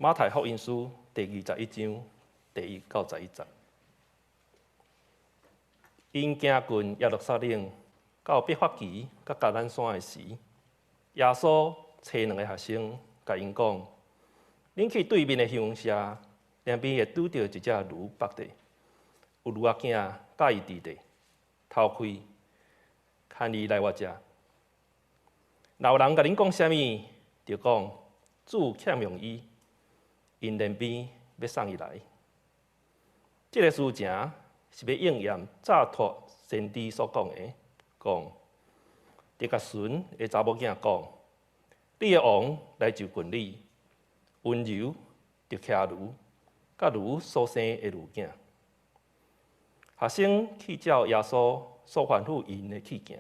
馬太福音書第21章1到11節。𪜶行近耶路撒冷，到伯法其佮橄欖山的時，耶穌差兩个學生，共𪜶講：恁去對面的鄉社，兩邊會拄著一隻驢縛著，有驢仔囝佮伊佇咧，偷開，牽伊來我遮。若有人共恁講啥物，就講主欠用伊，𪜶連邊欲送伊來。這个事情是欲應驗早託先知所講的，講得共孫的查某囝講：你的王來就近你，溫柔著騎驢，佮驢所生的驢囝。學生去照耶穌所吩咐𪜶的去行，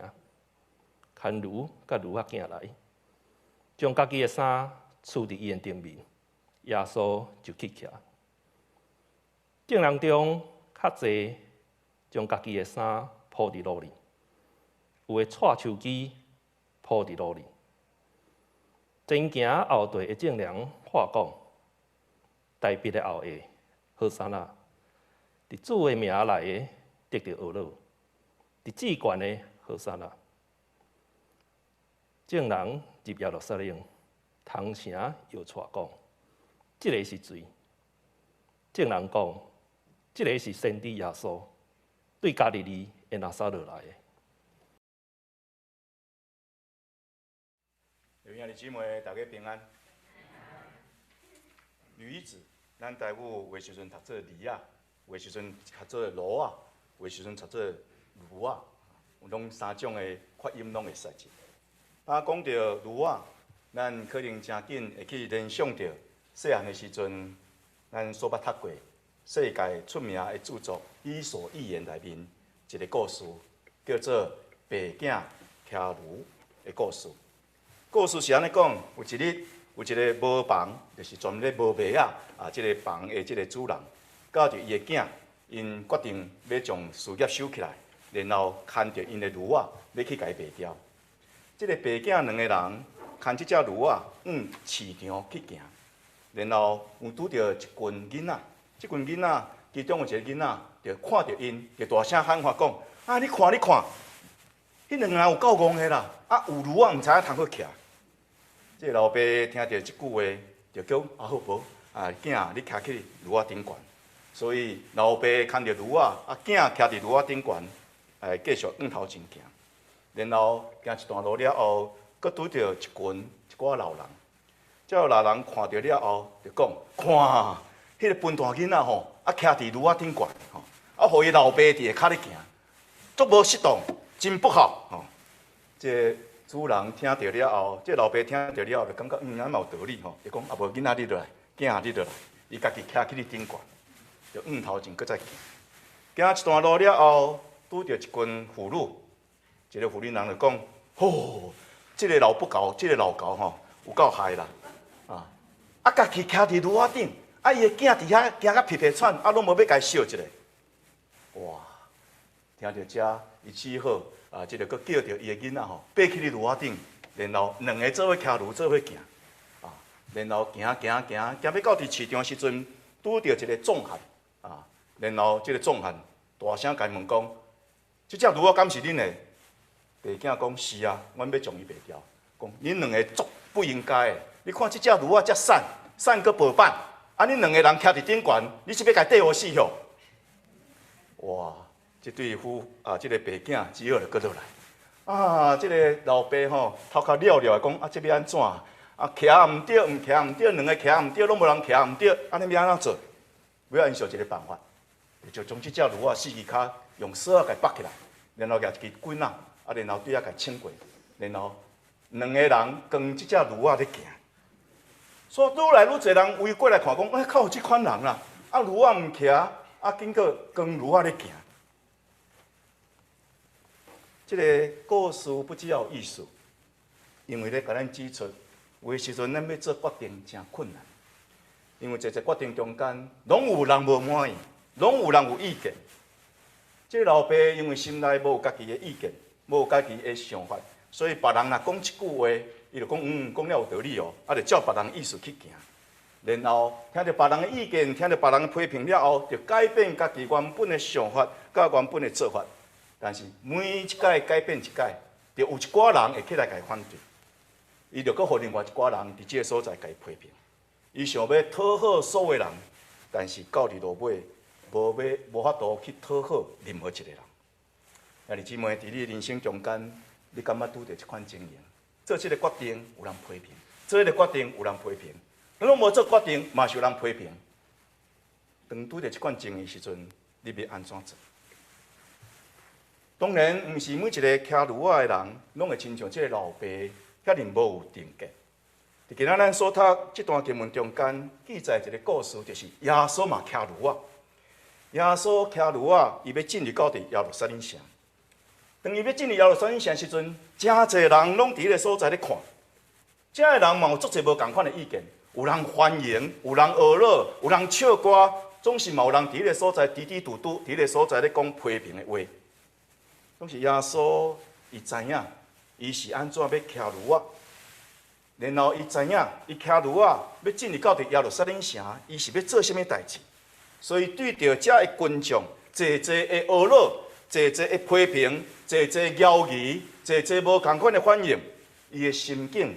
牽驢佮驢仔囝來，將家己的衫捒佇伊的頂面，耶穌就去騎。眾人中較濟將家己的衫鋪佇路裡，有的掣樹枝鋪佇路裡。前行後綴的眾人喊講：大衛的後裔，和散那！佇主的名來的得著呵咾，佇至懸的和散那！眾人入耶路撒冷，同聲搖掣講：這个是誰？眾人講：這个是先知耶穌，對加利利的拿撒勒來的。兄弟姊妹，大家平安。驢子，咱台語有的時陣讀做驢仔，有的時陣讀做驢仔，有的時陣讀做驢仔，攏三種的發音攏會使。啊，講著驢仔，咱可能誠緊會去聯想著細漢的時陣，咱所捌讀過世界出名的著作《伊索寓言》內面一个故事，叫做白囝騎驢的故事。故事是按呢講，有一日有一个磨房，就是專門咧磨麥仔啊，這个房的這个主人，佮著伊的囝，𪜶決定欲將事業收起來，然後牽著𪜶的驢仔，欲去共伊賣掉。這个白囝兩个人牽這隻驢仔往市場去行，然後有拄著一群囡仔，這群囡仔其中有一个囡仔就看著𪜶，就大聲喊話講：啊，你看，你看，彼兩个人有夠戇的啦！啊，有驢仔毋知影通好騎。這个老爸聽著這句話，就叫阿好婆啊，囝你騎去驢仔頂懸。所以老爸牽著驢仔，啊囝騎佇驢仔頂懸，來繼續向頭前行。然後行一段路了後，閣拄著一群一寡老人。這老人看著了後，就講：看，彼个笨蛋囡仔吼，啊騎佇驢仔頂懸吼，啊予伊老爸佇下跤咧行，足無適當，真不好吼。這個主人聽著了後，這個老爸聽著了後，就感覺按呢嘛有道理吼，就講啊無囡仔你落來，囝你落來，伊家己騎去你頂懸，就向頭前閣再行。行一段路了後，拄著一群婦女，一个婦女人就講：吼，這个老不猴，這个老猴吼，有夠害啦！啊，啊家己騎佇驢仔頂，啊伊的囝佇遐驚甲皮皮喘，啊攏無欲共伊惜一下。哇！聽著這，伊只好啊，這个閣叫著伊的囡仔吼，爬去咧驢仔頂，然後兩个做伙騎驢做伙行，啊，然後行行行，行欲到佇市場時陣，拄著一个壯漢，啊，然後這个壯漢大聲共伊問講：這隻驢仔敢是恁的？白囝講是啊，阮欲將伊賣掉。講恁兩个足不應該的，你看這隻驢仔遮瘦，瘦閣無板，啊，恁兩个人騎佇頂懸，你是欲共綴予死吼？哇！這對夫啊，這个白囝只好就閣落來。啊，這个老爸吼，頭殼了了的講啊，這欲按怎？啊，騎毋對，毋騎毋對，兩个騎毋對，攏無人騎毋對，按呢欲按怎做？尾仔𪜶想一个辦法，就將這隻驢仔四支跤用索仔共綁起來，然後舉一支棍仔，啊，然後對遐共穿過，然後兩个人扛這隻驢仔咧行。所以愈來愈濟人圍過來看，講欸，敢有這款人啦？啊，驢仔毋騎，啊，經過扛驢仔咧行。這个故事不只有意思，因為咧共咱指出，有的時陣咱欲做決定誠困難，因為這個決定中間，攏有人無滿意，攏有人有意見。這个老爸因為心內無家己的意見，無家己的想法，所以別人若講一句話，伊就講嗯，講了有道理哦，啊，就照別人意思去行。然後聽著別人的意見，聽著別人的批評了後，就改變家己原本的想法，佮原本的做法。但是每一擺改變一擺，就有一寡人會起來共伊反對，伊就閣予另外一寡人佇這个所在共伊批評。伊想欲討好所有人，但是到佇落尾，無法度去討好任何一個人。兄弟姊妹，佇你的人生中間，你敢捌拄著這款情形？做這个決定有人批評，做彼个決定有人批評，你攏無做決定，嘛是有人批評。當拄著這款情形時陣，你欲按怎做？當然，毋是每一个騎驢仔的人，攏會親像這个老爸遐爾無有定見。佇今仔咱所讀這段經文中間記載一个故事，就是耶穌嘛騎驢仔。耶穌騎驢仔，伊欲進入到佇耶路撒冷城。當伊欲進入耶路撒冷城時陣，誠濟人攏佇彼个所在咧看。遮的人嘛有足濟無仝款的意見，有人歡迎，有人呵咾，有人唱歌，總是嘛有人佇彼个所在嘀嘀嘟嘟，佇彼个所在咧講批評的話。總是耶穌，伊知影，伊是按怎欲騎驢仔，然後伊知影，伊騎驢仔欲進入到佇耶路撒冷城，伊是欲做啥物代誌？所以對著遮的群眾，濟濟的呵咾，濟濟的批評，濟濟枵疑，濟濟無仝款的反應，伊的心境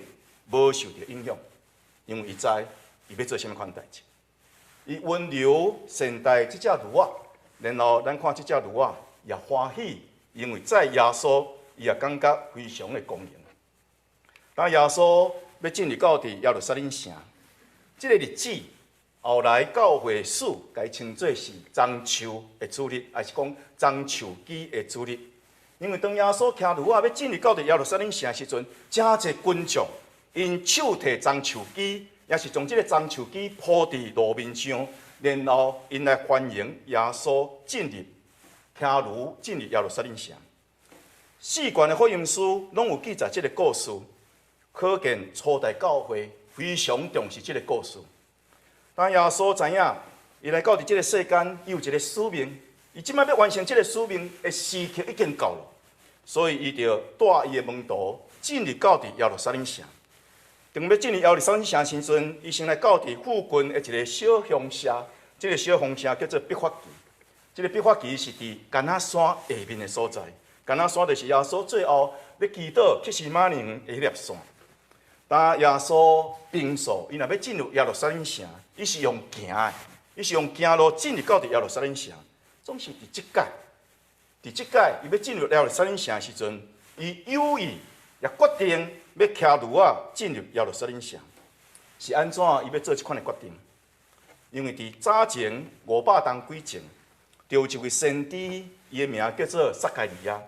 無受著影響，因為伊知伊欲做啥物款代誌。伊溫柔善待這隻驢仔，然後咱看這隻驢仔也歡喜。因為載耶穌，伊也感覺非常的光榮。當耶穌欲進入到佇耶路撒冷城，這个日子後來教會史共伊稱做是棕樹的主日，抑是講棕樹枝的主日。因為當耶穌騎驢仔欲進入到佇耶路撒冷城的時陣，誠濟群眾𪜶手提棕樹枝，抑是將這个棕樹枝鋪佇路面上，然後𪜶來歡迎耶穌進入。騎驢進入耶路撒冷城，四卷的福音書攏有記載這个故事，可見初代教會非常重視這个故事。當耶穌知影，伊來到佇這个世間，伊有一个使命，伊這擺欲完成這个使命的時刻已經到了，所以伊就帶伊的門徒進入到佇耶路撒冷城。當欲進入耶路撒冷城時陣，伊先來到佇附近的一个小鄉社，這个小鄉社叫做伯法其。這个伯法其是佇橄欖山下面的所在，橄欖山就是耶穌最後咧祈禱客西馬尼園的彼粒山。當耶穌平素，伊若欲進入耶路撒冷城，伊是用行的，伊是用行路進入到佇耶路撒冷城。總是佇這擺，佇這擺，伊欲進入耶路撒冷城的時陣，伊有意也決定欲騎驢仔進入耶路撒冷城。是按怎伊欲做這款的決定？因為佇早前500冬幾前，就有一位先知，伊的名叫做撒迦利亞。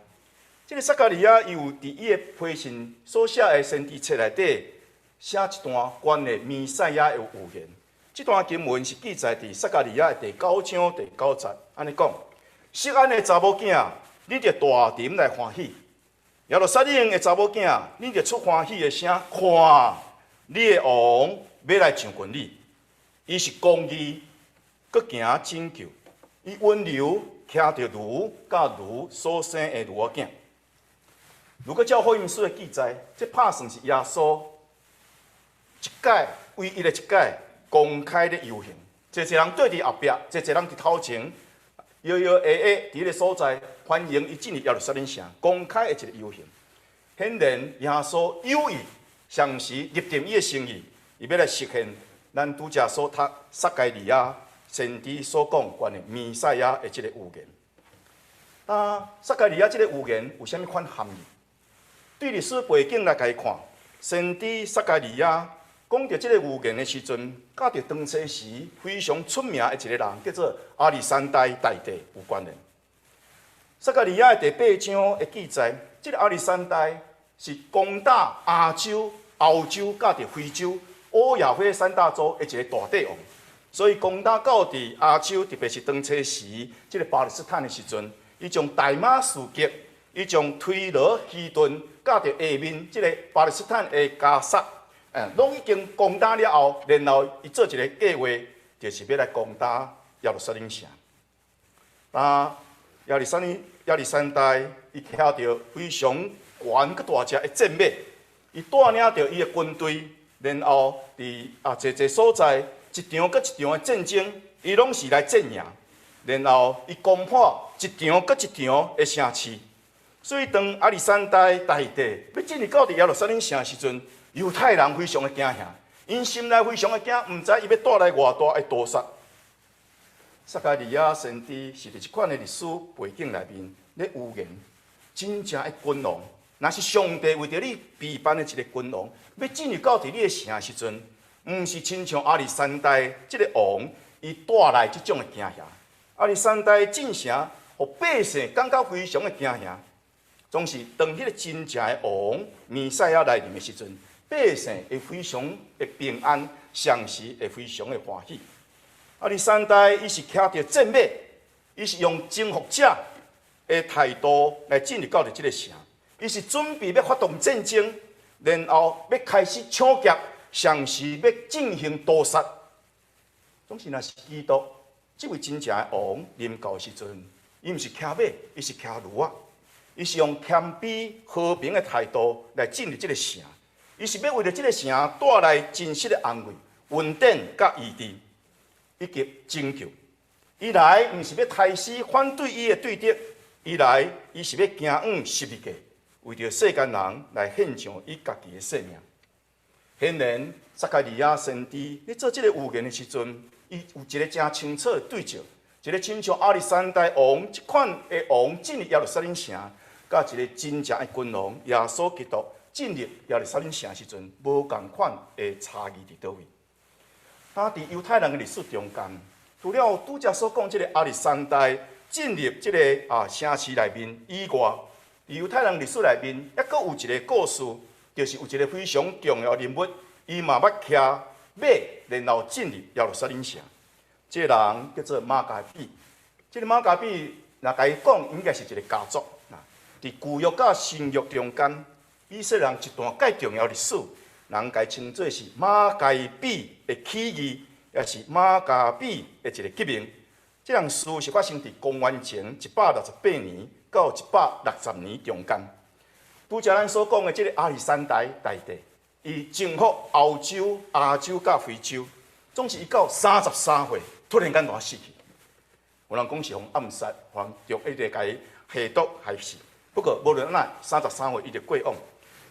這个撒迦利亞，伊有佇伊的批信所寫的先知冊內底寫一段關於彌賽亞的預言。這段經文是記載佇撒迦利亞的第九章第九節，按呢講：錫安的查某囝，你著大聲來歡喜；耶路撒冷的查某囝，你著出歡喜的聲，看，你的王欲來上近你，伊是公義，閣行拯救。伊溫柔騎著驢，佮驢所生的驢仔囝。如果照福音書的記載，這拍算是耶穌一擺唯一的一擺公開的遊行，濟濟人綴佇後壁，濟濟人佇頭前，搖搖曳曳佇彼个所在歡迎伊進入耶路撒冷城，公開的一个遊行。顯然耶穌有意同時立定伊的心意，伊欲來實現咱拄才所讀撒迦利亞先知所講關於彌賽亞的這个預言。啊，撒迦利亞這个預言有啥物款含義？對歷史背景來共伊看，先知撒迦利亞講著這个預言的時陣，佮著當初時非常出名的一个人，叫做亞歷山大大帝有關聯。撒迦利亞的第八章的記載，這个亞歷山大是攻打亞洲、歐洲佮著非洲烏亞非三大洲的一个大帝王。所以攻打到佇亞洲，特別是當初時這个巴勒斯坦的時陣，伊將大馬士革，伊將推羅、希頓，佮著下面這个巴勒斯坦的加薩，攏已經攻打了後，然後伊做一个計劃，就是欲來攻打耶路撒冷城。啊，亞歷山大伊騎著非常懸閣大隻的戰馬，伊帶領著伊的軍隊，然後佇濟濟所在。一場閣一場的戰爭，伊攏是來戰贏，然後伊攻破一場閣一場的城市。所以當亞歷山大大帝欲進入到佇耶路撒冷城的時陣，猶太人非常的驚嚇，𪜶心內非常的驚，毋知伊欲帶來偌大的屠殺。撒迦利亞先知是佇這款的歷史背景內面咧預言，真正的君王，若是上帝為著你備辦的一個君王，欲進入到佇你的城的時陣，毋是親像亞歷山大這个王，伊帶來這種的驚嚇。亞歷山大進城，予百姓感覺非常的驚嚇。總是當彼个真正的王彌賽亞來臨的時陣，百姓會非常的平安，同時會非常的歡喜。亞歷山大伊是騎著戰馬，伊是用征服者的態度來進入到佇這个城，伊是準備欲發動戰爭，然後欲開始搶劫，同時欲進行屠殺。總是若是基督這位真正的王臨到的時陣，伊毋是騎馬，伊是騎驢仔。伊是用謙卑和平的態度來進入這个城，伊是欲為著這个城帶來真實的安慰、恩典佮醫治，以及拯救。伊來毋是欲刣死反對伊的對敵，伊來伊是欲行往十字架，為著世間人來獻上伊家己的性命。顯然，撒迦利亞先知咧做這个預言的時陣，伊有一个誠清楚的對照，一个親像亞歷山大王這款的王進入耶路撒冷城，佮一个真正的君王耶穌基督進入耶路撒冷城時陣，無仝款的差異佇佗位？當佇猶太人的歷史中間，除了拄才所講這个亞歷山大進入這个城市內面以外，佇猶太人歷史內面，猶閣有一個故事，就是有一個非常重要的人物，伊嘛捌騎馬，然後進入耶路撒冷城。這个人叫做馬加比。這个馬加比，若共伊講，應該是一个家族。佇舊約佮新約中間，以色列人一段蓋重要歷史，人共伊稱做是馬加比的起義，抑是馬加比的一個革命。這項事是發生佇公元前168年到160年中間。拄才咱所講的這个亞歷山大大帝，伊征服歐洲、亞洲佮非洲，總是伊到33歲突然間就死去。有人講是予暗殺，予人著一直共伊下毒害死。不過無論按怎，33歲伊就過往。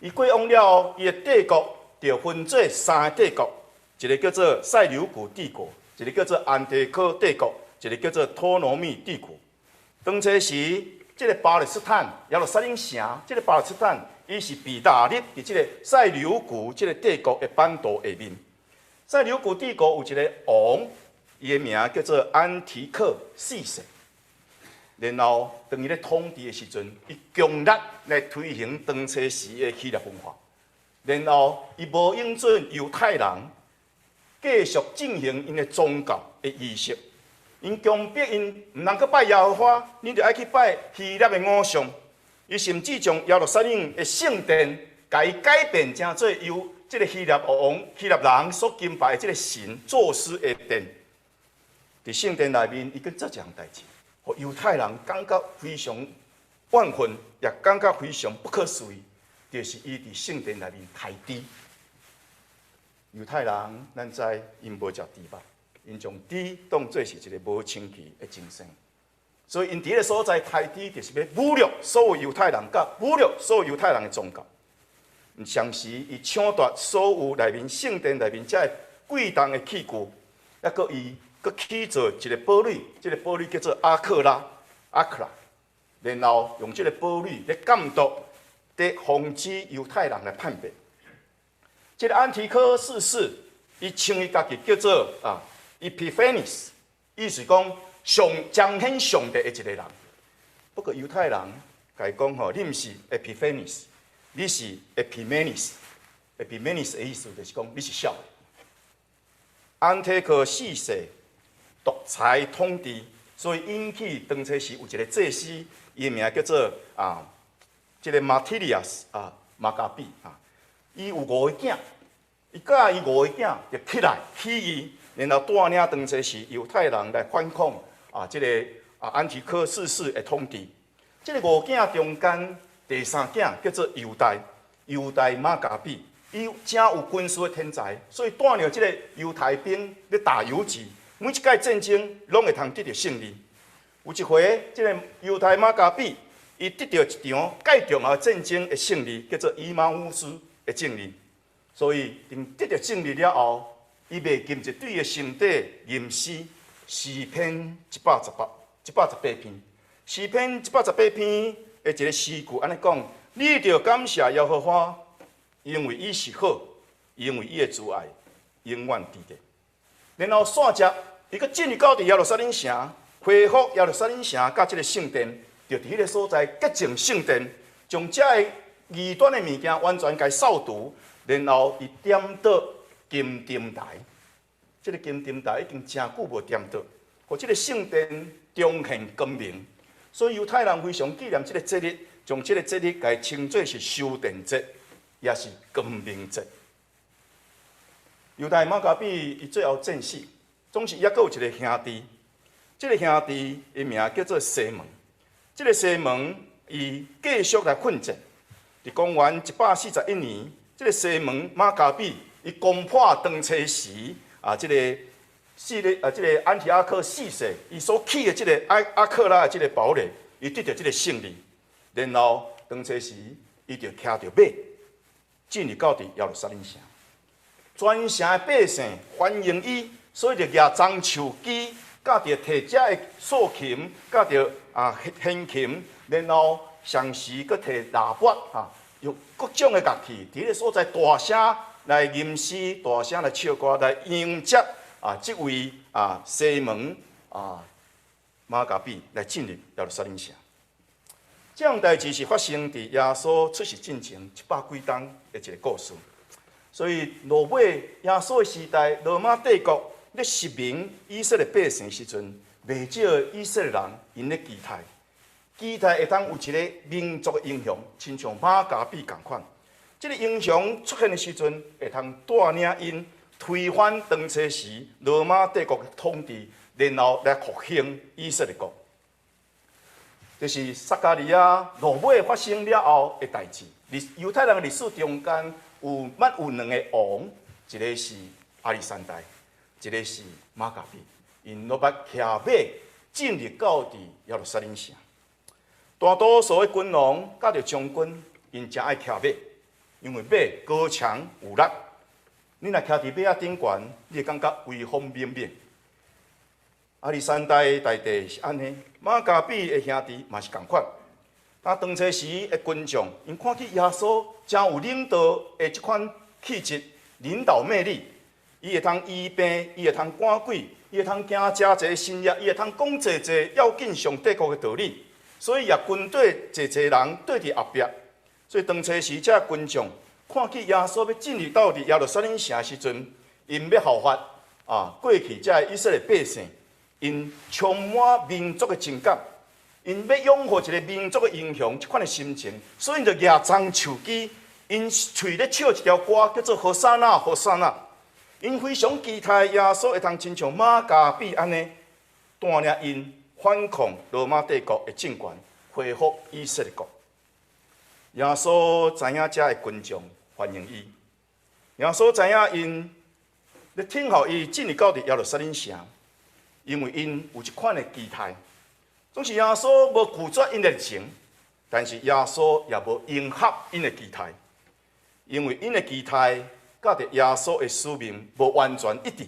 伊過往了後，伊的帝國就分做三个帝國，一个叫做塞琉古帝國，一个叫做安提柯帝國，一个叫做托羅密帝國。當初時，這个巴勒斯坦耶路撒冷城，這个巴勒斯坦，伊是被納入佇這个塞琉古這个帝國的版圖下面。塞琉古帝國有一个王，伊的名叫做安提柯四世。然後，當伊咧統治的時陣，伊強力來推行當初時的希臘文化。然後，伊無允准猶太人繼續進行𪜶的宗教的儀式。𪜶強迫𪜶毋通閣拜耶和華，恁著愛去拜希臘的偶像。伊甚至將耶路撒冷的聖殿，共伊改變成做由這个希臘王、希臘人所敬拜的這个神宙斯的殿。佇聖殿內面，伊閣做一項代誌，予猶太人感覺非常怨恨，也感覺非常不可思議，就是伊佇聖殿內面刣豬。猶太人，咱知𪜶無食豬肉，𪜶將豬當做是一个無清氣的精神，所以𪜶佇彼个所在刣豬，就是欲侮辱所有猶太人，佮侮辱所有猶太人的宗教。同時，伊搶奪所有內面聖殿內面遮个貴重的器具，抑閣伊閣起造一个堡壘，這个堡壘叫做阿克拉，阿克拉，然後用這个堡壘來監督，佇防止猶太人來叛變。這个安提柯四世，伊稱伊家己叫做Epiphanes，意思講上彰顯上帝的一个人。不過猶太人共伊講吼，你毋是 Epiphanes，你是 Epimanes。Epimanes 的意思就是講你是痟的。安提柯四世獨裁統治，所以引起當初時有一个祭司，伊的名叫做這个馬提利亞斯馬加比啊，伊有五个囝，伊佮伊五个囝就起來起義，然後帶領當初時猶太人來反抗這个安提柯四世的統治。這个五囝中間第三囝叫做猶大，猶大馬加比，伊伊誠有軍事的天才，所以帶領這个猶太兵咧打游擊，每一擺戰爭攏會通得著勝利。有一回，這个猶大馬加比，伊得著一場蓋重要戰爭的勝利，叫做以馬忤斯的勝利。所以，當得著勝利了後，伊袂禁一對伊的心底吟詩，詩篇118篇。詩篇一百十八篇的一个詩句按呢講：你著感謝耶和華，因為伊是好，因為伊的慈愛永遠佇咧。然後煞接，伊閣進入到佇耶路撒冷城，恢復耶路撒冷城佮這个聖殿，就佇彼个所在潔淨聖殿，將遮个異端的物件完全共掃除，然後伊點著金燈臺。這个金燈臺已經誠久無點著，予這个聖殿重現光明。所以猶太人非常紀念這个節日，將這个節日共稱做是修殿節，也是光明節。猶大馬加比伊最後戰死，總是猶閣有一个兄弟，這个兄弟伊名叫做西門。這个西門伊繼續來奮戰。佇公元141年，這个西門馬加比伊攻破當初時啊，這个四个啊，這个安提阿克四世伊所起的這个阿克拉的這个堡壘，伊得著這个勝利。然後當初時，伊就騎著馬進入到佇耶路撒冷城，全城的百姓歡迎伊，所以就舉樟樹枝，佮著提遮的豎琴，佮著弦琴，然後同時閣提喇叭哈，用各種的樂器，佇彼个所在大聲來吟詩，大聲來唱歌，來迎接這位西門馬加比來進入耶路撒冷城。這項代誌是發生佇耶穌出世進前700幾冬的一个故事。所以落尾耶穌的時代，羅馬帝國咧殖民以色列百姓時陣，袂少以色列人𪜶咧期待，期待會當有一个民族的英雄，親像馬加比仝款。這个英雄出現的時陣，會通帶領𪜶推翻當初時羅馬帝國的統治，然後來復興以色列國。這是撒迦利亞落尾發生了後的代誌。猶太人的歷史中間有捌有兩个王，一个是亞歷山大，一个是馬加比，𪜶攏捌騎馬進入到佇耶路撒冷城。大多數的君王佮著將軍，𪜶誠愛騎馬，因為馬高強有力。你若騎佇馬仔頂懸，你會感覺威風凜凜。亞歷山大大帝是按呢，馬加比的兄弟嘛是仝款。當初時的群眾，𪜶看見耶穌誠有領導的這款氣質、領導魅力，伊會通醫病，伊會通趕鬼，伊會通行誠濟神蹟，伊會通講濟濟要緊上帝國的道理，所以也軍隊濟濟人綴佇後壁。所以當初時這群眾看見耶穌欲進入到佇耶路撒冷城的時陣，𪜶欲效法過去這以色列百姓，𪜶充滿民族的情感，𪜶欲擁護一个民族的英雄，這款的心情，所以𪜶就舉樟樹枝，𪜶喙咧唱一條歌，叫做《和散那和散那》。𪜶非常期待耶穌會通親像馬加比按呢，帶領𪜶反抗羅馬帝國的政權，恢復以色列國。耶穌知影遮的群眾歡迎伊，耶穌知影𪜶咧等候伊進入到佇耶路撒冷城，因為𪜶有這款的期待。總是耶穌無拒絕𪜶的熱情，但是耶穌也無迎合𪜶的期待，因為𪜶的期待佮著耶穌的使命無完全一致。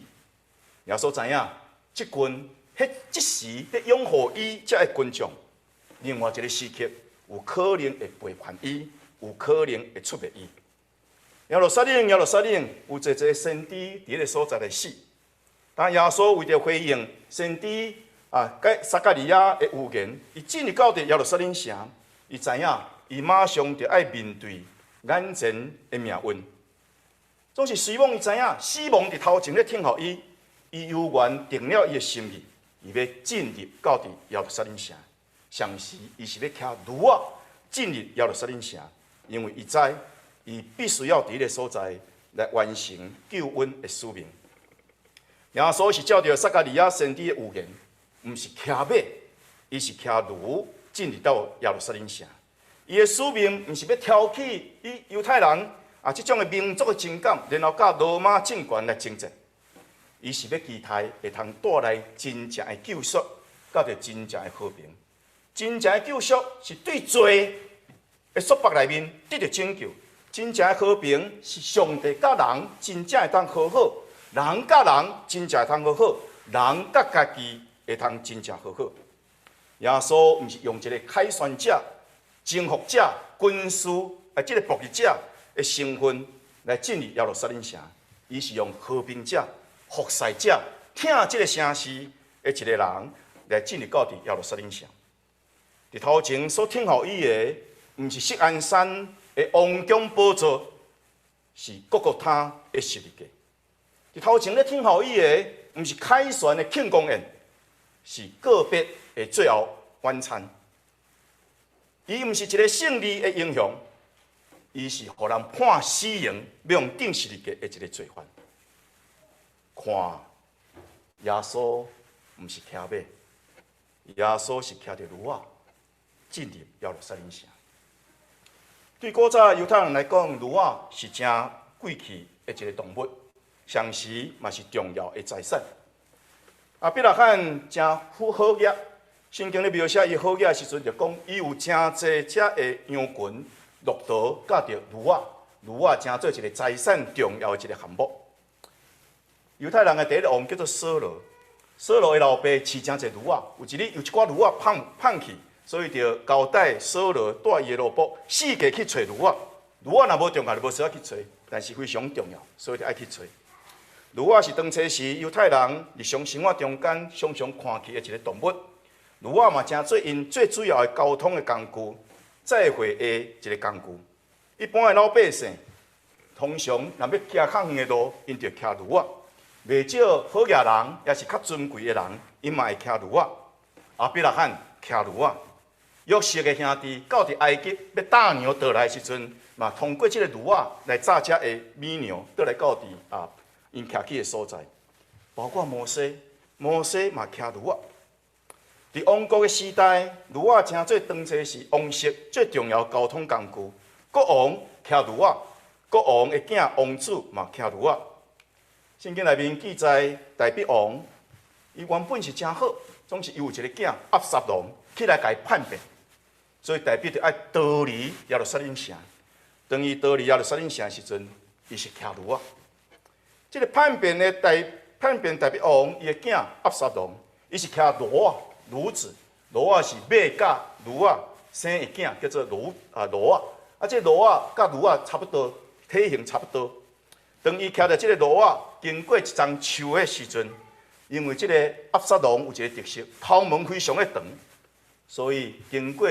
耶穌知影，這群彼這時咧擁護伊遮的群眾，另外一个時刻有可能會背叛伊，有可能會出賣伊。耶路撒冷，耶路撒冷，有濟濟先知佇彼个所在來死。當耶穌為著回應先知佮撒迦利亞的預言，伊進入到佇耶路撒冷城，伊知影伊馬上就愛面對眼前的命運。總是雖罔伊知影死亡佇頭前咧等候伊，伊猶原定了伊的心意，伊欲進入到佇耶路撒冷城。同時，伊是欲騎驢仔進入耶路撒冷城，因為伊知伊必須要佇彼个所在來完成救恩的使命。耶穌是照著撒迦利亞先知的預言，毋是騎馬，伊是騎驢進入到耶路撒冷城。伊的使命毋是欲挑起猶太人啊，這種的民族的情感，然後佮羅馬政權來爭戰。伊是欲期待會通帶來真正的救贖，佮著真正的和平。真正的救贖是對罪的束縛內面得著拯救。真正的和平是上帝佮人真正會當和好，人佮人真正會通和好，人佮家己會通真正和好。耶穌毋是用一个凱旋者、征服者、軍師啊，這个暴力者的身份來進入耶路撒冷城，伊是用和平者、服侍者、疼這个城市的一个人來進入到佇耶路撒冷城。佇頭前所等候伊的，毋是錫安山的王宮寶座，是各各他的十字架。佇頭前咧等候伊的，毋是凱旋的慶功宴，是告別的最後晚餐。伊毋是一个勝利的英雄，伊是予人判死刑、欲予釘十字架的一个罪犯。看，耶穌毋是騎馬，耶穌是騎著驢仔進入耶路撒冷城。對古早猶太人來講，驢仔是誠貴氣的一个動物，同時嘛是重要的財產。亞伯拉罕誠好好額，聖經咧描寫伊好額的時陣，就講伊有誠濟隻的羊群、駱駝，佮著驢仔，驢仔成做一个財產重要的一个項目。猶太人的第一个王叫做掃羅，掃羅的老爸飼誠濟驢仔，有一日有一寡驢仔放放去，所以就交代掃羅帶伊的奴僕四界去揣驢仔。驢仔若無重要，就無需要去揣，但是非常重要，所以就愛去揣。驢仔是當初時猶太人日常生活中間常常看見的一个動物。驢仔嘛，成做𪜶最主要的交通的工具，載貨的一个工具。一般的老百姓，通常若欲行較遠的路，𪜶就騎驢仔。袂少好額人，抑是較尊貴的人，𪜶嘛會騎驢仔。亞伯拉罕騎驢仔，約瑟的兄弟到佇埃及欲擔糧倒來的時陣，嘛通過這个驢仔來載遮的米糧倒來到佇啊𪜶徛起的所在。包括摩西，摩西嘛騎驢仔。佇王國的時代，驢仔成做當初時王室最重要交通工具。國王騎驢仔，國王的囝王子嘛騎驢仔。聖經內面記載，大衛王伊原本是誠好，總是伊有一个囝押沙龍起來共伊叛變，所以大衛就愛逃離耶路撒冷城。當伊逃離耶路撒冷城的時陣，伊是騎驢仔。這个叛變的大叛變大衛王，伊的囝押沙龍，伊是騎騾仔，驢子，騾仔是馬佮驢仔生的囝，叫做驢啊騾仔。啊，這個騾仔佮驢仔差不多，體型差不多。當伊騎著這个騾仔經過一叢樹的時陣，因為這个押沙龍有一个特色，頭毛非常的長，所以經過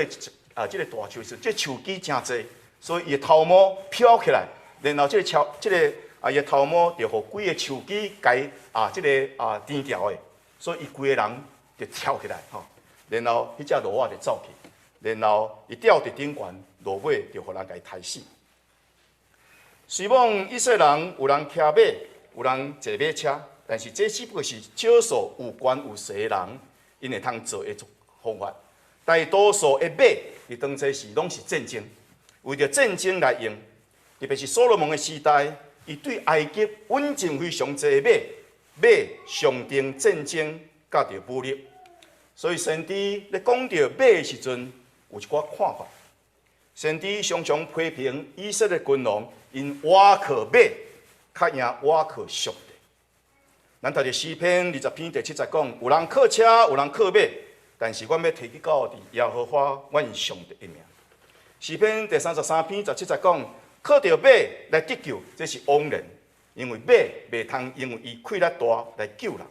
啊這个大樹時，這樹枝誠濟，所以伊的頭毛飄起來，然後這个超這个啊伊的頭毛就予規个樹枝共啊這个啊纏牢的，所以伊規个人就跳起來吼，然後彼隻騾仔就走去，然後伊吊佇頂懸，落尾就予人共伊刣死。雖罔以色列人有人騎馬，有人坐馬車，但是這只不過是少數有權有勢的人，𪜶會通做的方法。大多數的馬佇當初時攏是戰爭，為著戰爭來用。特別是所羅門的時代，伊對埃及引進非常濟馬，馬象徵戰爭佮著武力。所以先知咧講著馬的時陣，有一寡看法。先知常常批評以色列君王，𪜶倚靠馬，較贏倚靠上帝。咱讀著詩篇20篇第7節講，有人靠車，有人靠馬，但是阮欲提去到佇耶和華阮上帝的名。詩篇第33篇17節講，靠著馬來得救，這是枉然，因為馬袂通因為伊氣力大來救人。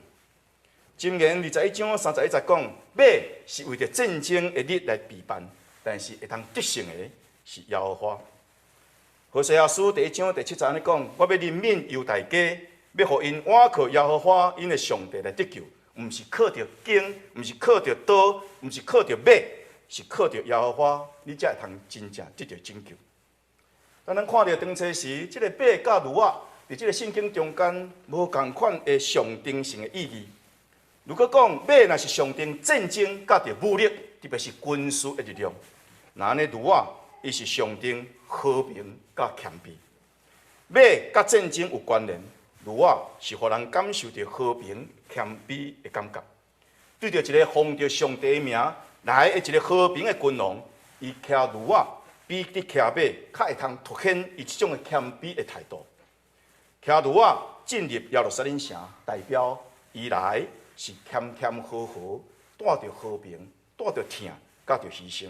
箴言21章31節講，馬是為著戰爭的日來備辦，但是會通得勝的是耶和華。何西阿書第1章第7節按呢講，我欲憐憫猶大家，欲予𪜶倚靠耶和華𪜶的上帝來得救，毋是靠著弓，毋是靠著刀，毋是靠著馬，是靠著耶和華，你才會通真正得著拯救。當咱看著當初時，這个馬佮驢仔，佇這个聖經中間無仝款的象徵性的意義。如果講馬若是象徵戰爭佮著武力，特別是軍事的力量，那按呢驢仔，伊是象徵和平佮謙卑。馬佮戰爭有關聯，驢仔是予人感受著和平、謙卑的感覺。對著一個奉著上帝的名來的一個和平的君王，伊騎驢仔比佇騎馬較會通凸顯伊這種的謙卑的態度。騎驢仔進入耶路撒冷城，代表伊來是謙謙和和，帶著和平，帶著疼，佮著犧牲。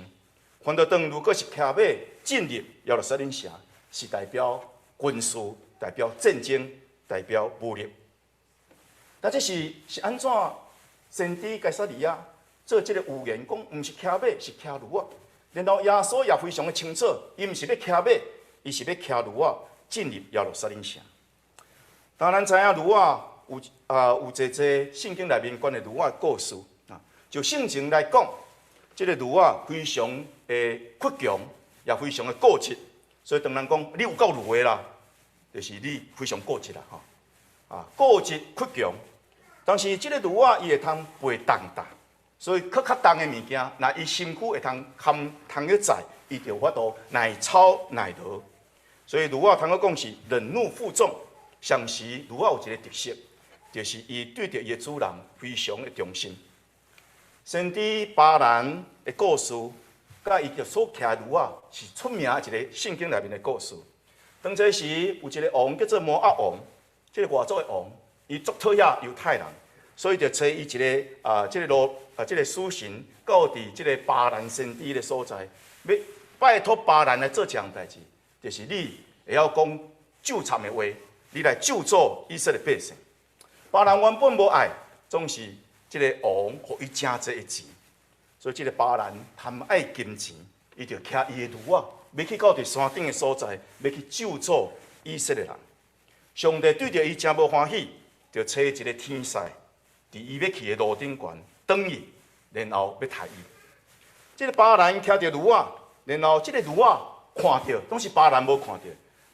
反倒轉，如果是騎馬進入耶路撒冷城，是代表軍事，代表戰爭，代表武力。但這是是按怎先知該撒利亞做這個預言，講毋是騎馬，是騎驢仔。然後耶穌也非常的清楚，伊毋是欲騎馬，伊是欲騎驢仔進入耶路撒冷城。當咱知影驢仔有啊有濟濟聖經內面關於驢仔的故事啊，就性情來講，這個驢仔非常的倔強，也非常的固執。所以當人講你有夠驢的啦，就是你非常固執啦吼。啊，固執倔強，但是這個驢仔伊會通背重擔，所以較較重的物件，若伊身軀會通堪通去載，伊就有法度耐操耐勞。所以驢仔通閣講是忍辱負重，同時驢仔有一個特色，就是伊對著伊的主人非常的忠心。先知巴蘭的故事，佮伊所騎的驢仔是出名一個聖經內面的故事。當這時有一個王叫做摩押王，這個外族的王，伊足討厭猶太人，所以就差伊一個啊，這個路啊，這個使臣到佇這個巴蘭先知的所在，欲拜託巴蘭來做這項代誌，就是你會曉講咒讒的話，你來咒詛以色列百姓。巴蘭原本無愛，總是這個王予伊誠濟的錢，所以這個巴蘭貪愛金錢，伊就騎伊的驢仔，欲去到佇山頂的所在，欲去咒詛以色列人。上帝對著伊誠無歡喜，就差一個天使佇伊欲去的路頂懸擋伊，然後欲刣伊。這個巴蘭騎著驢仔，然後這個驢仔看著，攏是巴蘭無看著，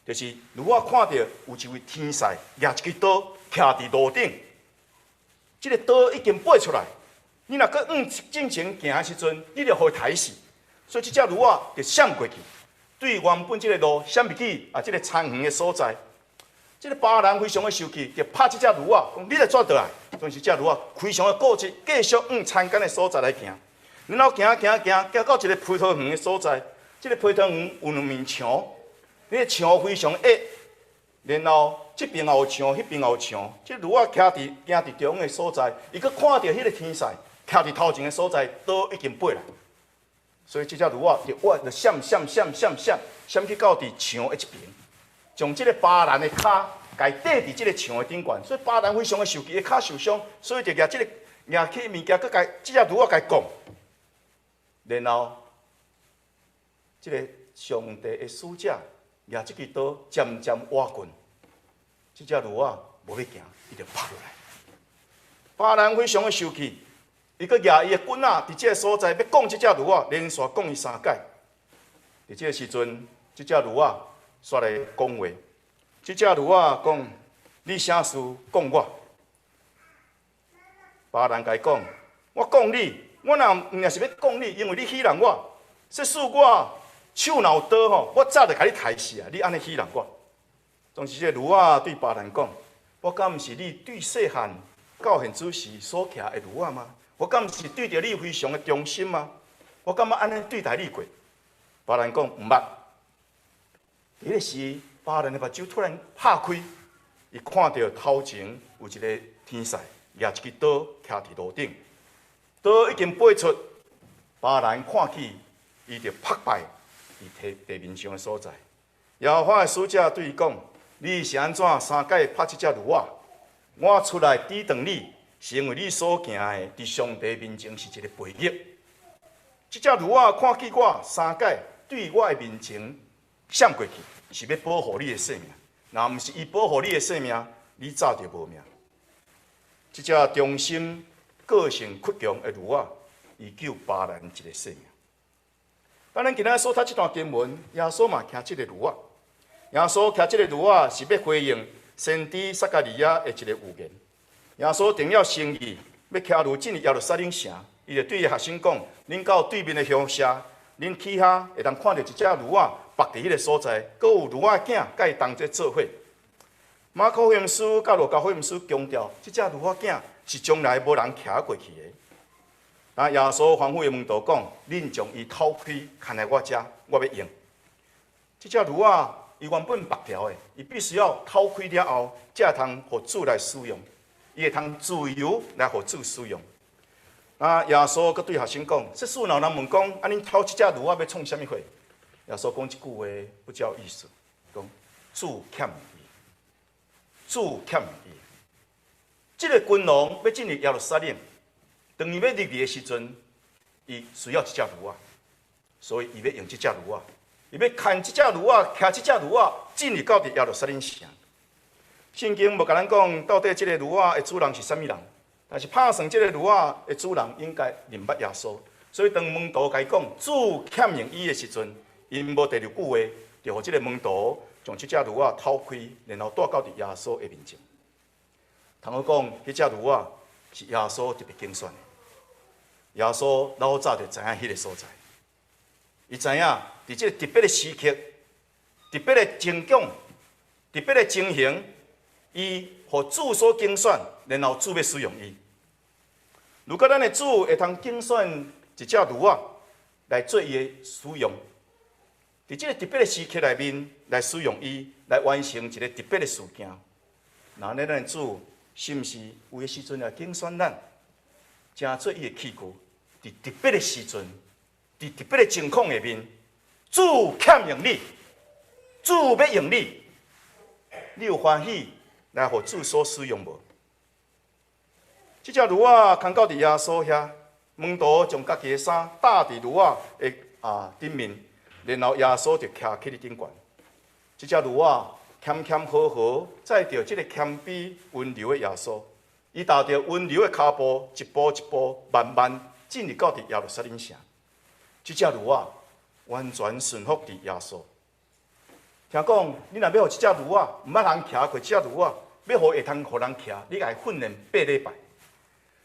就是驢仔看著有一位天使舉一支刀徛佇路頂，這個刀已經拔出來，你若閣往進前行的時陣，你就予伊刣死。所以這隻驢仔就閃過去，對原本這個路閃入去啊，這個田園的所在。這個巴蘭非常的生氣，就拍這隻驢仔，講你來怎倒來？但是這隻驢仔非常的固執，繼續往田間的所在來行。然後行行行，行到一個葡萄園的所在，這個葡萄園有兩面牆，那個牆非常矮。然後這邊也有牆，彼邊也有牆。這驢仔徛佇行佇中央的所在，伊閣看著彼個天使徛佇頭前的所在，刀已經拔來。所以這隻驢仔就哇就閃閃閃閃閃閃去到佇牆的一邊，將這個巴蘭的跤共綴佇這個牆的頂懸。所以巴蘭非常的生氣，伊跤受傷，所以就舉這個舉起物件，閣共這隻驢仔共摃。然後，這個上帝的使者舉這支刀，漸漸倚近，這隻驢仔無欲行，伊就拍落來。巴蘭非常的生氣，伊閣舉伊的棍仔佇這個所在欲摃這隻驢仔，連續摃伊三擺。佇這個時陣，這隻驢仔煞來講話。這隻驢仔講：你啥事摃我？巴蘭共伊講：我摃你，我若毋是欲摃你，因為你戲弄我。說使我手若有刀吼，我早就共你刣死啊！你按呢戲弄我。總是這個驢仔對巴蘭講：我敢毋是你對細漢到現此時所騎的驢仔嗎？我敢毋是對著你非常的忠心嗎？我敢捌按呢對待你過？巴蘭講毋捌。彼個時，巴蘭的目睭突然拍開，伊看著頭前有一個天使舉一支刀徛佇路頂，刀已經拔出，巴蘭看去，伊就拍敗佇地面上的所在。耶和華的使者對伊講：你是按怎三擺拍這隻驢仔？我出來抵擋你，是因為你所行的佇上帝面前是一個悖逆。這隻驢仔看見我三擺對我的面前閃過去，是欲保護你的性命。若毋是伊保護你的性命，你早就無命。這隻忠心、個性倔強的驢仔，伊救巴蘭一個性命。當咱今仔所讀這段經文，耶穌嘛騎這個驢仔。耶穌騎這個驢仔是欲回應先知撒迦利亞的一個預言。耶穌定了心意，欲騎驢進入耶路撒冷城，伊就對伊學生講：恁到對面的鄉社，恁去遐會當看著一隻驢仔縛佇彼个所在，閣有驢仔囝佮伊同齊做伙。馬可福音書佮路加福音書強調，這隻驢仔囝是從來無人騎過去的。啊，耶穌吩咐伊門徒講：恁將伊敨開，牽來我遮，我欲用。這隻驢仔伊原本縛牢的，伊必須要敨開了後，才會通予主來使用，伊會通自由來予主使用。啊，耶穌閣對學生講：這事若有人問講，啊，恁敨這隻驢仔欲創啥物貨？耶穌講這句話不照意思，講主欠伊，主欠伊。這个君王欲進入耶路撒冷，當伊欲入去的時陣，伊需要一隻驢仔，所以伊欲用這隻驢仔，伊欲牽這隻驢仔，騎這隻驢仔進入到佇耶路撒冷城。聖經無共咱講到底這个驢仔的主人是啥物人，但是拍算這个驢仔的主人應該認捌耶穌，所以當門徒共伊講主欠用伊的時陣，𪜶無第二句話，就予這个門徒將這隻驢仔敨開，然後帶到佇耶穌的面前。通好講，彼隻驢仔是耶穌特別揀選的。耶穌老早就知影彼个所在，伊知影佇這个特別的時刻、特別的情況、特別的情形，伊予主所揀選，然後主欲使用伊。如果咱的主會通揀選一隻驢仔來做伊的使用，佇這个特別的時刻內面來使用伊，來完成一个特別的事件，那按呢咱的主是毋是有的時陣來揀選咱，成做伊的器具？佇特別的時陣，佇特別的情況下面，主欠用你，主欲用你，你有歡喜來予主所使用無？這隻驢仔牽到佇耶穌遐，門徒將家己的衫搭佇驢仔的頂面，然後耶穌就騎去伊頂懸。這隻驢仔謙謙和和，載著這个謙卑溫柔的耶穌，伊踏著溫柔的跤步，一步一步慢慢進入到佇耶路撒冷城。這隻驢仔完全順服佇耶穌。聽講，你若欲予這隻驢仔，毋捌人騎過這隻驢仔，欲予會通予人騎，你愛訓練八禮拜。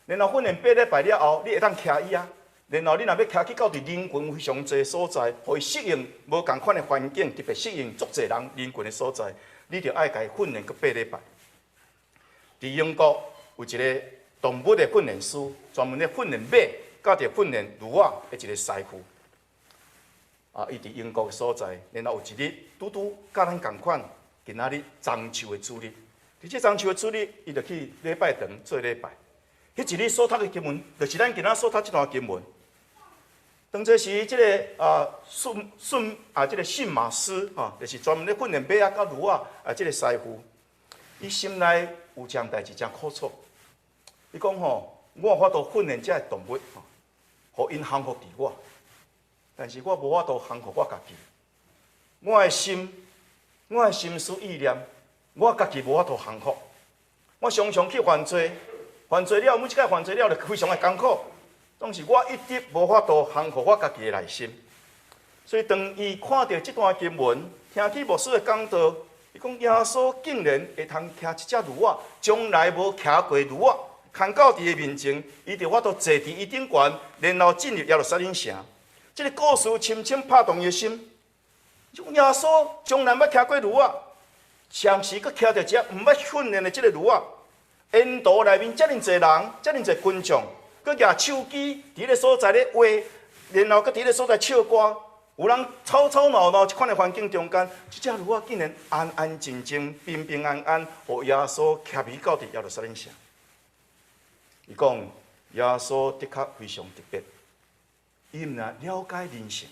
然後訓練八禮拜了後，你會當騎伊啊。然後你若欲騎去到佇人群非常濟所在，予伊適應無仝款的環境，特別適應足濟人人群的所在，你著愛共伊訓練閣八禮拜。佇英國有一个動物的訓練師，專門咧訓練馬，佮著訓練驢仔的一个師傅。啊，伊佇英國的所在，然後有一日拄拄佮咱仝款，今仔日中秋的主日。佇這中秋的主日，伊就去禮拜堂做禮拜。彼一日所讀的經文，就是咱今仔所讀這段經文。當這時，這个訓訓啊，這个訓馬師吼，就是專門咧訓練馬仔佮驢仔啊，這个師傅，伊心內有一項代誌誠苦楚。伊講吼，我有法度訓練這个動物吼，予𪜶降服佇我，但是我無法度降服我家己。我的心，我的心思意念，我家己無法度降服。我常常去犯罪，犯罪了，每一擺犯罪了，就非常的艱苦。總是我一直無法度降服我家己的內心。所以當伊看著這段經文，聽起牧師的講道，伊講耶穌竟然會通騎一隻驢仔，從來無騎過驢仔，牽到伊的面前，伊就法度坐佇伊頂懸，然後進入耶路撒冷城。這个故事深深拍動伊的心。這耶穌從來毋捌騎過驢仔，同時閣騎著一隻毋捌訓練的這个驢仔，沿途內面遮爾濟人，遮爾濟群眾，閣舉手機佇彼个所在咧畫，然後閣佇彼个所在唱歌，有人吵吵鬧鬧，這款的環境中間，這隻驢仔竟然安安靜靜、平平安安，予耶穌騎去到佇耶路撒冷城。伊講耶穌的確非常特別，伊毋但了解人性，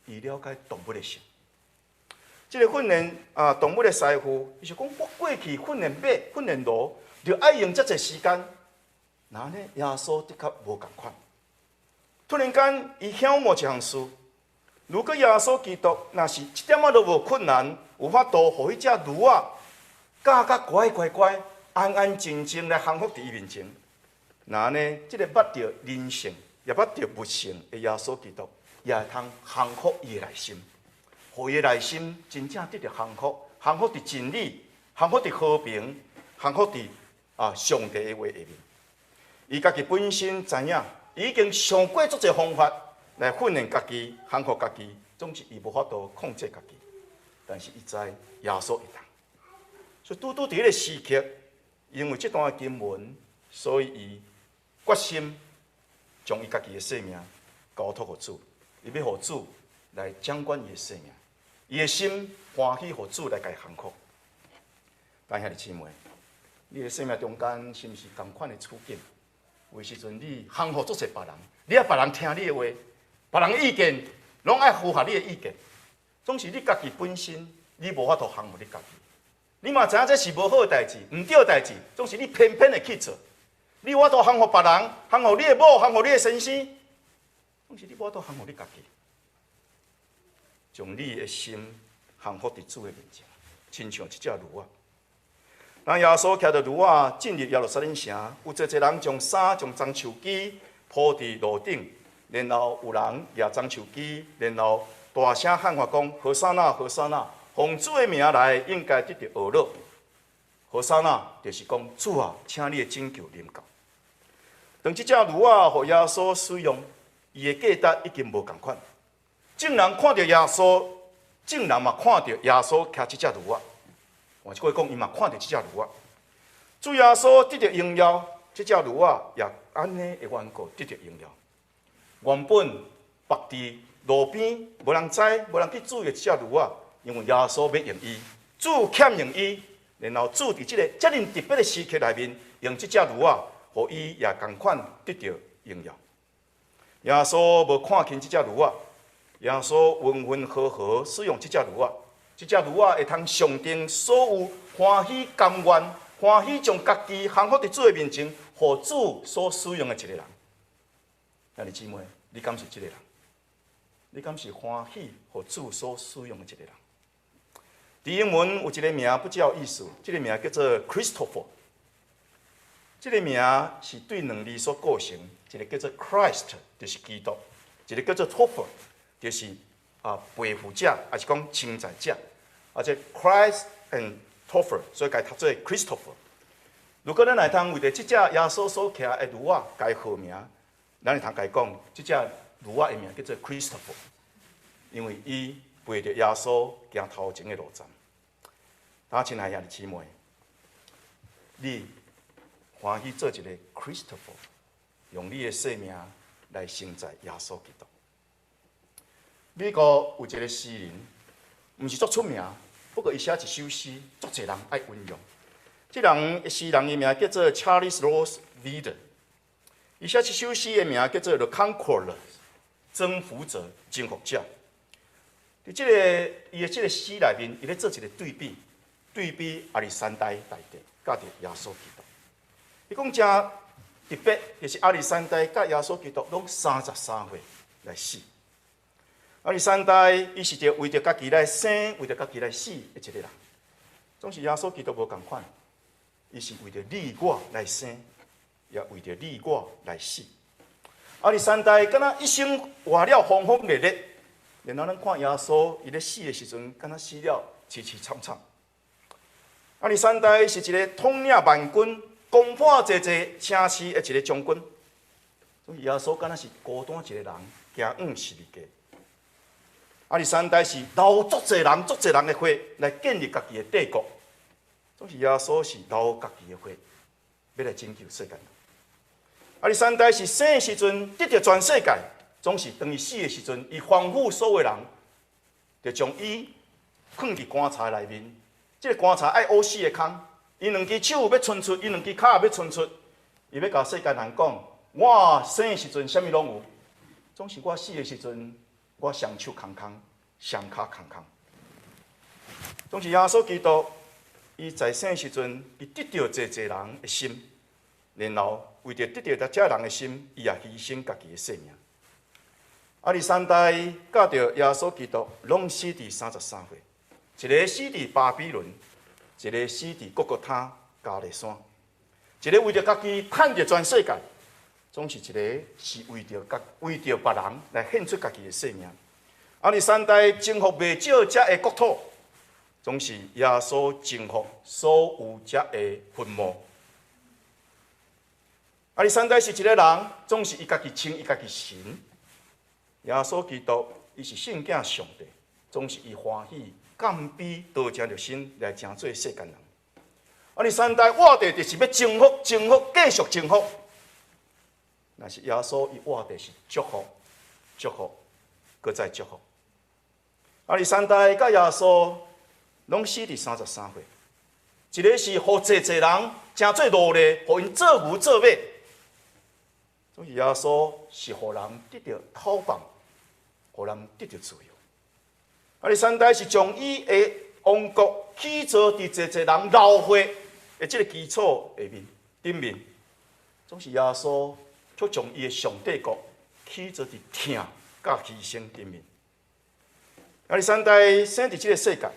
伊了解動物的性。這个訓練動物的師傅，伊就講我過去訓練馬、訓練驢，就愛用遮濟時間。那呢，耶穌的確無仝款。突然間，伊曉悟一項事：如果耶穌基督若是一點仔都無困難，有法度予彼隻驢仔教甲乖乖乖、安安靜靜來降服佇伊面前，那呢，這个捌著人性也捌著物性的耶穌基督，也會通降服伊的內心，予伊的內心真正得著降服，降服佇真理，降服佇和平，降服佇上帝的話下面。伊家己本身知影，伊已經想過足濟方法，來訓練家己、降服家己，總是伊無法度控制家己。但是伊知耶穌會當，所以拄拄佇彼个時刻，因為這段經文，所以伊決心將伊家己的性命交託予主，伊欲予主來掌管伊的性命，伊的心歡喜予主來共伊降服。親愛的姊妹，你的生命中間是毋是仝款的處境？有時陣你降服足濟別人，你愛別人聽你的話，別人的意見攏愛符合你的意見，總是你家己本身你無法度降服你家己。你嘛知影這是無好的代誌，毋對的代誌，總是你偏偏會去做。你有法度降服別人，降服你的某，降服你的先生，總是你無法度降服你家己。將你的心降服佇主的面前，親像這隻驢仔。當耶穌騎著驢仔進入耶路撒冷城，有濟濟人將衫將棕樹枝鋪佇路頂，然後有人舉棕樹枝，然後大聲喊話講：和散那，和散那！奉主的名來，應該得著呵咾。和散那就是講主啊，請你的拯救臨到。當這隻驢仔予耶穌使用，伊的價值已經無仝款。眾人看著耶穌，眾人嘛看著耶穌騎這隻驢仔。換一句話講，伊嘛看著這隻驢仔。主耶穌得著榮耀，這隻驢仔也按呢的緣故得著榮耀。原本縛佇路邊，無人知，無人去注意這隻驢仔，因為耶穌欲用伊，主遣用伊，然後主佇這個遮爾特別的時刻內面，用這隻驢仔，予伊也仝款得著榮耀。耶穌無看輕這隻驢仔，耶穌溫溫和和使用這隻驢仔。這隻驢仔會通象徵所有歡喜甘願、歡喜將家己降服佇主的面前，予主所使用的一個人。兄弟姊妹，你敢是這個人？你敢是歡喜予主所使用的一個人？佇英文有一個名不只有意思，這個名叫做 Christopher。這個名是對兩字所構成，一個叫做 Christ，就是基督；一個叫做 Topher，就是背負者，抑是講承載者，啊這 Christ and Topher，所以共讀做 Christopher。如果咱會通為著這隻耶穌所騎的驢仔共伊號名，咱會通共伊講，這隻驢仔的名叫做 Christopher，因為伊背著耶穌行頭前的路站。啊，親愛的兄弟姊妹，你歡喜做一個 Christopher，用你的生命來承載耶穌基督。美國有一個詩人，毋是足出名，不過伊寫一首詩，足濟人愛引用。這人詩人伊名叫做 Charles Ross Reader，伊寫這首詩的名叫做《The Conqueror》，征服者、征服者。佇這个伊的這个詩內面，伊咧做一個對比，對比亞歷山大大帝佮著耶穌基督。伊講誠特別，就是亞歷山大佮耶穌基督攏33歲來死。亞歷山大伊是著為著家己來生，為著家己來死的一個人。總是耶穌基督無仝款，伊是為著你我來生，也為著你我來死。亞歷山大敢若一生活了轟轟烈烈，然後咱看耶穌伊咧死的時陣，敢若死了淒淒慘慘。亞歷山大是一個統領萬軍、攻破濟濟城市的一個將軍，總是耶穌敢若是孤單一個人，行往十字架。亞歷山大是流足濟人、足濟人的血來建立家己的帝國，總是耶穌是流家己的血，欲來拯救世界。亞歷山大是生的時陣得著全世界，總是當伊死的時陣，伊吩咐所有人，就將伊囥佇棺材內面。這个棺材愛挖四个空，伊兩支手欲伸出，伊兩支跤欲伸出，伊欲共世界人講：我生的時陣啥物攏有，總是我死的時陣，我雙手空空，雙跤空空。總是耶穌基督，伊在生的時陣，伊得著濟濟人的心，然後為著得著這人的心，伊也犧牲家己的性命。亞歷山大佮著耶穌基督，攏死佇33歲，一个死佇巴比倫，一个死佇各各他迦勒山，一个為著家己趁著全世界，總是一个是為著別人來獻出家己的性命。亞歷山大征服袂少遮的國土，總是耶穌征服所有遮的墳墓。亞歷山大是一个人，總是伊家己稱伊家己神。耶穌基督，伊是聖囝上帝，總是伊歡喜甘卑道成肉身來成做世間人。亞歷山大活地就是欲征服、征服、繼續征服。若是耶穌伊活地是祝福、祝福，閣再祝福。亞歷山大佮耶穌攏死佇33歲，一个是予濟濟人成做奴隸，予𪜶做牛做馬；總是耶穌是予人得著解放，予人得著自由。亞歷山大是將伊的王國起造佇濟濟人流血的這个基礎下面頂面，總是耶穌卻將伊的上帝國起造佇疼佮犧牲頂面。亞歷山大生佇這个世界，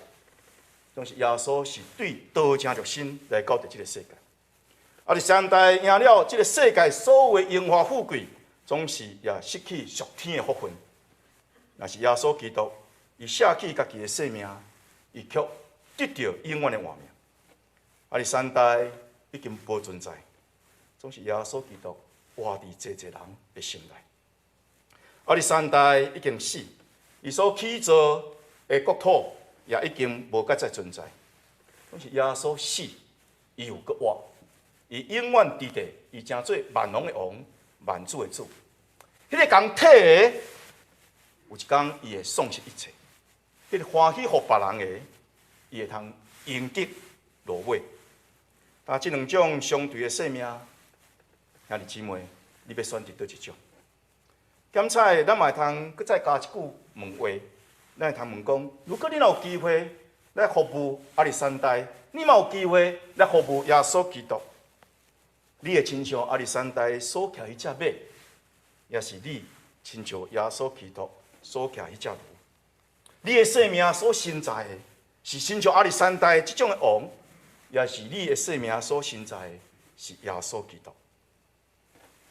總是耶穌是對道成肉身來到佇這个世界。亞歷山大贏了這个世界所有的榮華富貴，總是也失去屬天的福分。若是耶穌基督，伊捨棄家己的性命，伊卻得著永遠的活命。亞歷山大已經無存在，總是耶穌基督活佇濟濟人的心內。亞歷山大已經死，伊所起造的國土也已經無閣再存在。總是耶穌死，伊又閣活，伊永遠佇地，伊成做萬王的王，萬主的主。彼个共退的，有一工伊會喪失一切；彼个歡喜予別人的，伊會通贏得落尾。但這兩種相對的生命，兄弟姊妹，你欲選擇佗一種？檢採，咱嘛會通閣再加一句問話，咱會通問講：如果你若有機會來服務亞歷山大，你嘛有機會來服務耶穌基督，你會親像亞歷山大所騎彼隻馬，抑是你親像耶穌基督所騎彼隻驢？你的生命所承載的，是親像亞歷山大這種的王，抑是你的生命所承載的，是耶穌基督？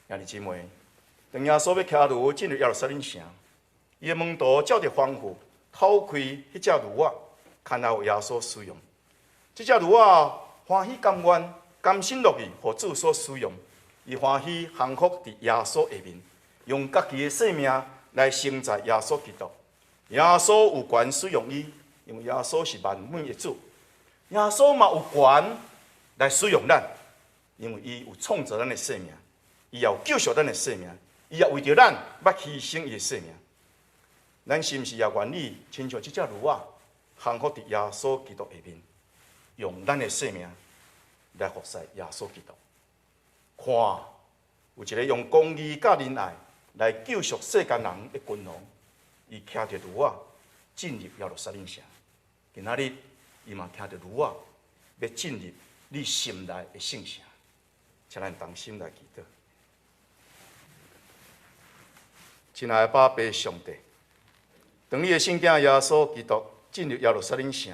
兄弟姊妹，當耶穌欲騎驢進入耶路撒冷城，伊的門徒照著吩咐，偷開彼隻驢仔，牽來予耶穌使用。這隻驢仔歡喜甘願，甘心樂意，予主所使用。伊歡喜降服佇耶穌下面，用家己的性命來承載耶穌基督。耶穌有權使用伊，因為耶穌是萬物的主。耶穌嘛有權來使用咱，因為伊有創造咱的生命，伊也有救贖咱的生命，伊也為著咱欲犧牲伊的生命。咱是毋是也願意親像這隻驢仔，降服佇耶穌基督下面，用咱的生命來服侍耶穌基督？看，有一个用公義佮仁愛來救贖世間人的君王，伊騎著驢仔進入耶路撒冷城。今仔日，伊嘛騎著驢仔欲進入你心內的聖城，請咱同心來祈禱。親愛的爸爸上帝，當你的聖囝耶穌基督進入耶路撒冷城，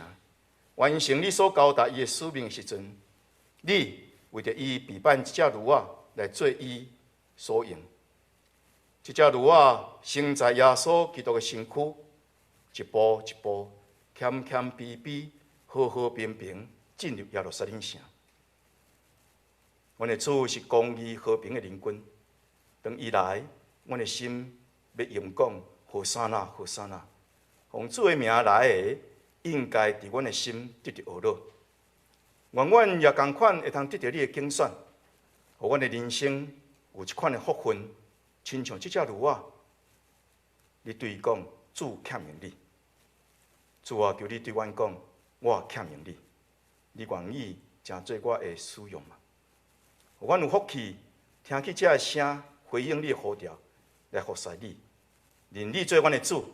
完成你所交代伊的使命的時陣，你為著伊備辦一隻驢仔來做伊所用。這隻驢仔承載耶穌基督的身軀，一步一步謙謙卑卑、和和平平進入耶路撒冷城。阮的主是公義和平的靈君，當伊來，阮的心欲用講和散那，和散那，奉主的名來的，應該佇阮的心得著呵咾。願阮也仝款會通得著你的揀選，予阮的人生有這款的福分，親像這隻驢仔，你對伊講，主欠用你。主啊，求你對阮講，我欠用你，你願意成做我的使用嗎？予阮有福氣，聽起這个聲，回應你的呼召，來服侍你，認你做阮的主，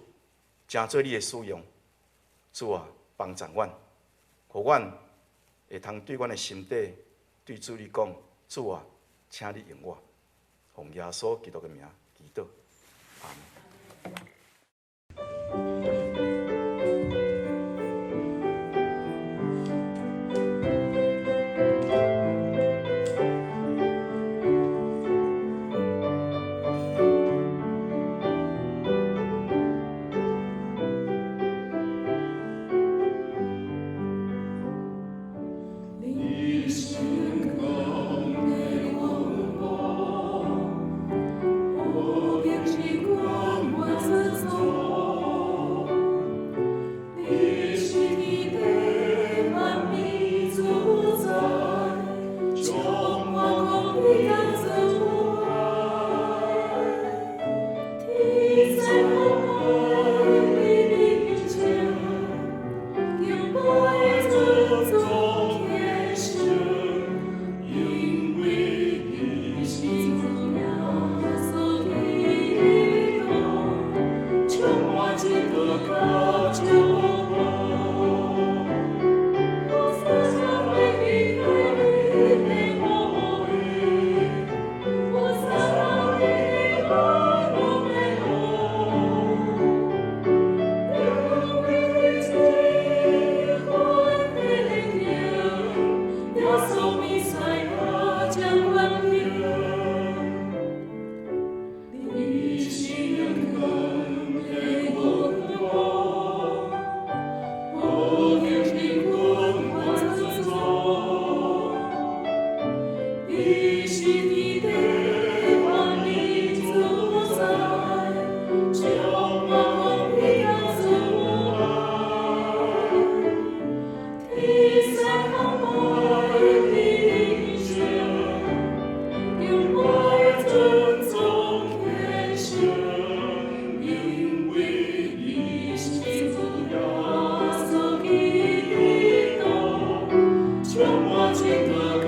成做你的使用。主啊，幫助阮，予阮會通對阮的心底對主你講，主啊，請你用我，奉耶穌基督的名祈禱，阿們。你成功的廣播，和平之光。穌彌賽亞將權柄，你是永恆的君王，和平的君王尊，你是天地萬民主宰，充滿公義佮慈愛，天使敬拜你靈聖，敬拜尊崇虔聖，因為你是主耶穌基督，充滿真道佮